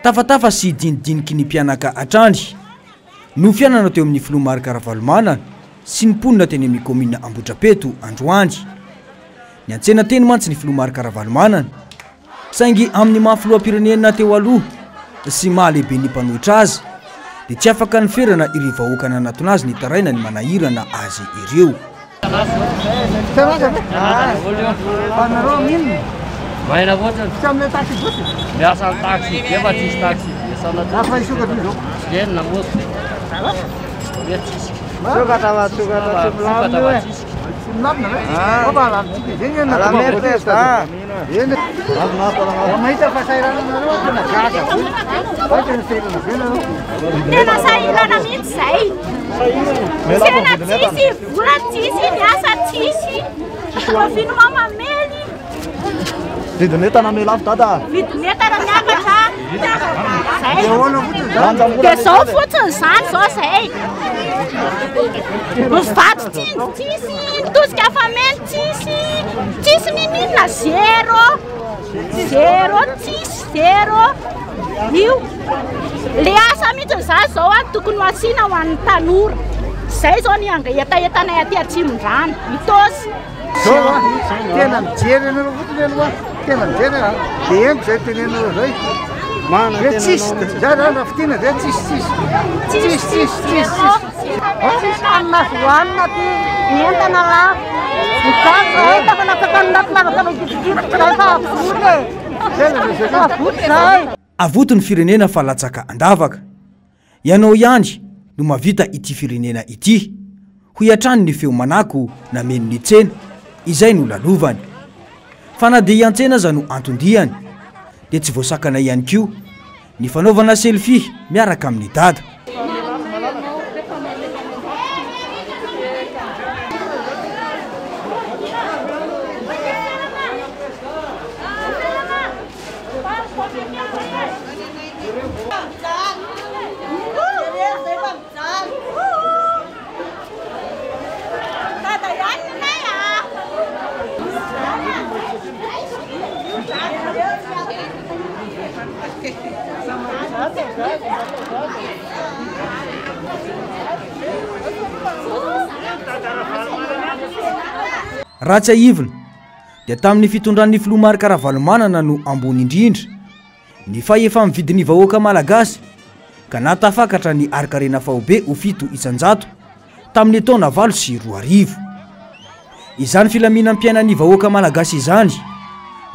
Tafatafa sy dinidiniky ny mpianaka hatrany no fiainana teo amin'ny filoha Marc Ravalomanana sy ny mponina teny amin'ny kaominina Ambohidrapeto androany. Niantsena teny mantsy ny filoha Marc Ravalomanana saingy amin'ny maha filoham-pirenena teo aloha sy maha lehiben'ny mpanohitra azy dia tsy afaka niferana ireo vahoaka nanatona azy nitaraina ny manahirana azy ireo. Tena sahirana mihitsy zay. Tsena tsisy, vola tsisy, ny asa tsisy. Confinement mamely. Vidin'entana mihalafo dada. Vidin'entana miakatra. Zay. Dia zao fotsiny zany zao zay. Ny vato tsindry tsisy, ny tosika fameno tsisy, tsisy niniana zéro. Zéro tsisy zéro. Io. Le asa mihitsy zany zao a tokony ho asiana ho an'ny tanora. Zay zao ny hetahetanay aty Atsimondrano, Itaosy. Zao a, tena mijery anareo fotsiny aloha, tena mijery a, dia entiko zay tenenareo zay. Hoe tsisy, za zany raha fintinina zay tsisy tsisy. Tsisy tsisy tsisy tsisy. Tsisy hanina azo hohanina aty, ny entana lafo. Mijaly zahay tafalatsaka any anaty lavaka mangitsokitsoka zahay fa avotra e. Avotra zahay. Avoto ny firenena fa latsaka an-davaka. Ianao ihany no mahavita ity firenena ity, hoy hatrany ny feo manako nameno ny tsena, izay nolalovany. Fa na dia hiantsena aza no anton-diany, dia tsy voasakana ihany koa ny fanaovana selfie miaraka amin'i Dada. Raha tsiahivina dia tamin'ny fitondran'ny filoha Marc Ravalomanana no ambony indrindra ny fahefa-mividin'ny vahoaka malagasy ka nahatafakatra ny harin-karena faobe ho 7% tamin'ny taona 2008. Izany filaminam-piainan'ny vahoaka malagasy izany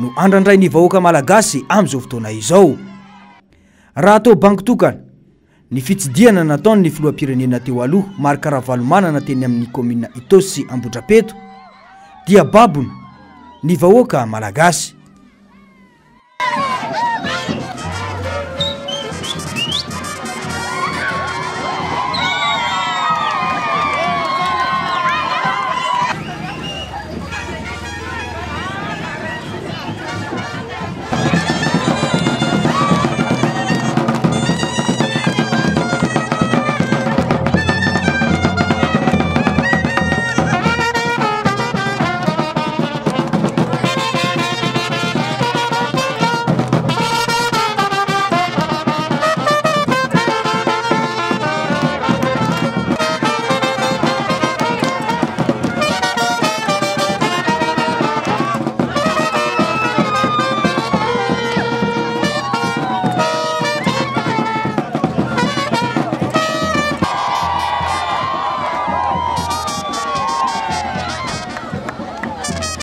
no andrandrain'ny vahoaka malagasy amin'izao fotoana izao. Raha atao banky tokana, ny fitsidihana nataon'ny filoham-pirenena teo aloha Marc Ravalomanana teny amin'ny kaominina Itaosy sy Ambohidrapeto dia babony ny vahoaka malagasy.